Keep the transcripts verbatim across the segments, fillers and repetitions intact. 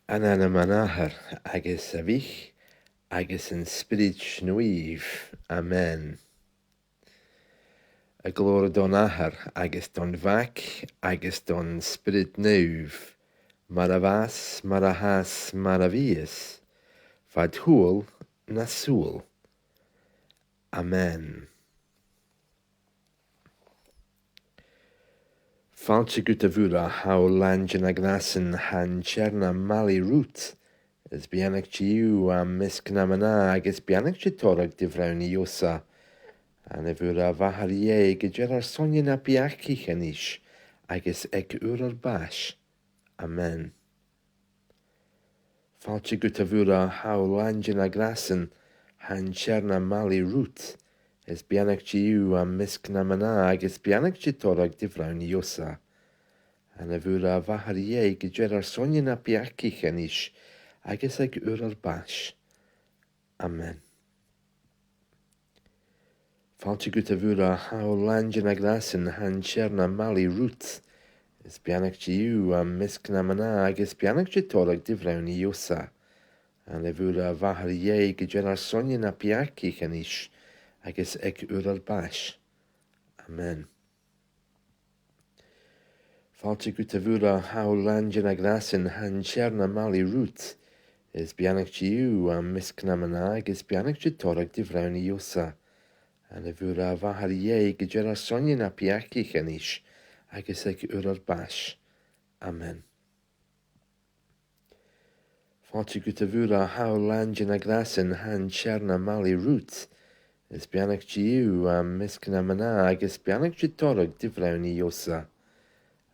An ainm an Athar agus a' Mhic agus an Spioraid Naoimh. Amen. A' ghlòir don Athair agus don Mhac agus don Spiorad Naomh, mar a bha 's, mar a tha 's, mar a bhios, fad shaoghal nan saoghal. Amen. Fàilte dhut, a Mhoire, tha thu làn de na gràsan, tha an Tighearna maille riut. Is beannaichte thu am measg nam mnà, agus beannaichte toradh do bhronn, Ìosa. A Naomh Mhoire, a Mhàthair Dhè, guidh air ar son-ne na peacaich a-nis, agus aig uair ar bàis. Amen. Fàilte dhut, a Mhoire, tha thu làn de na gràsan, tha an Tighearna maille riut. Is beannaichte thu am measg nam mnà, agus beannaichte toradh do bhronn, Ìosa. A Naomh Mhoire, a Mhàthair Dhè, guidh air ar son-ne na peacaich a-nis, agus aig uair ar bàis. Amen. Fàilte dhut, a Mhoire, tha thu làn de na gràsan, tha an Tighearna maille riut. Is beannaichte thu am measg nam mnà, agus beannaichte toradh do bhronn, Ìosa. A Naomh Mhoire, a Mhàthair Dhè, guidh air ar son-ne na peacaich a-nis, agus aig uair ar bàis. Amen. Fàilte dhut, a Mhoire, tha thu làn de na gràsan, tha an Tighearna maille riut. Is beannaichte thu am measg nam mnà, agus beannaichte toradh do bhronn, Ìosa. A Naomh Mhoire, a Mhàthair Dhè, guidh air ar son-ne na peacaich a-nis, agus aig uair ar bàis. Amen. Fàilte dhut, a Mhoire, tha thu làn de na gràsan, tha an Tighearna maille riut. Is beannaichte thu am measg nam mnà, agus beannaichte toradh do bhronn, Ìosa.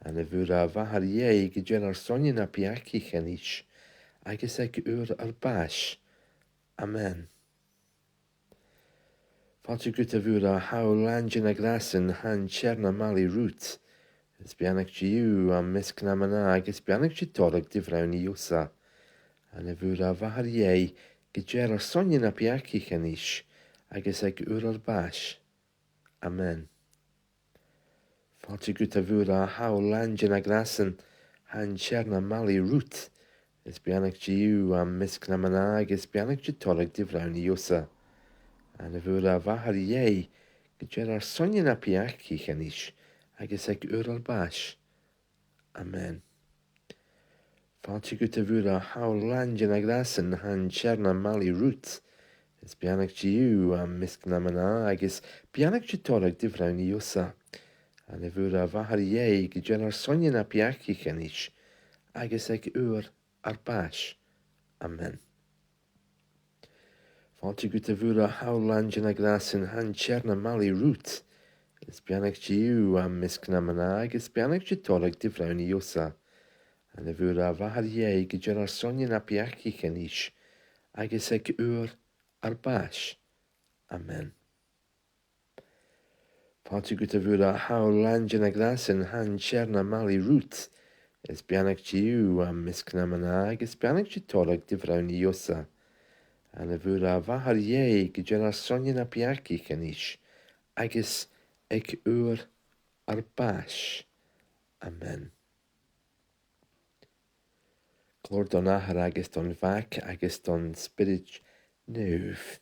A Naomh Mhoire, a Mhàthair Dhè, guidh air ar son-ne na peacaich a-nis, agus aig uair ar bàis. Amen. Fàilte dhut, a Mhoire, tha thu làn de na gràsan, tha an Tighearna maille riut. Is beannaichte thu am measg nam mnà, agus beannaichte toradh do bhronn, Ìosa. A Naomh Mhoire, a Mhàthair Dhè, guidh air ar son-ne na peacaich a-nis, agus aig uair ar bàis. Amen. Fàilte dhut, a Mhoire, tha thu làn de na gràsan, tha an Tighearna maille riut. Is beannaichte thu am measg nam mnà, agus beannaichte toradh do bhronn, Ìosa. A Naomh Mhoire, a Mhàthair Dhè, guidh air ar son-ne na peacaich a-nis, agus aig uair ar bàis. Amen. Fàilte dhut, a Mhoire, tha thu làn de na gràsan, tha an Tighearna maille riut. Is beannaichte thu am measg nam mnà, agus beannaichte toradh do bhronn, Ìosa. A Naomh Mhoire, a Mhàthair Dhè, guidh air ar son-ne na peacaich a-nis, agus aig uair ar bàis. Amen. Fàilte dhut, a Mhoire, tha thu làn de na gràsan, tha an Tighearna maille riut. Is beannaichte thu am measg nam mnà, agus beannaichte toradh do bhronn, Ìosa. A Naomh Mhoire, a Mhàthair Dhè, guidh air ar son-ne na peacaich a-nis, agus aig uair ar bàis. Amen. Fàilte dhut, a Mhoire, tha thu làn de na gràsan, tha an Tighearna maille riut. Is beannaichte thu am measg nam mnà, agus beannaichte toradh do bhronn, Ìosa. A Naomh Mhoire, a Mhàthair Dhè, guidh air ar son-ne na peacaich a-nis, agus aig uair ar bàis. Amen. Glòir don Athair agus don Mhac agus don Spiorad Naomh.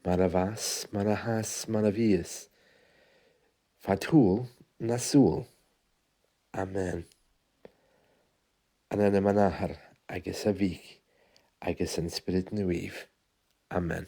Mar a bha 's, mar a tha 's, mar a bhios, fad shaoghal nan saoghal. Amen. An ainm an Athar agus a' Mhic agus an Spioraid Naoimh. Amen.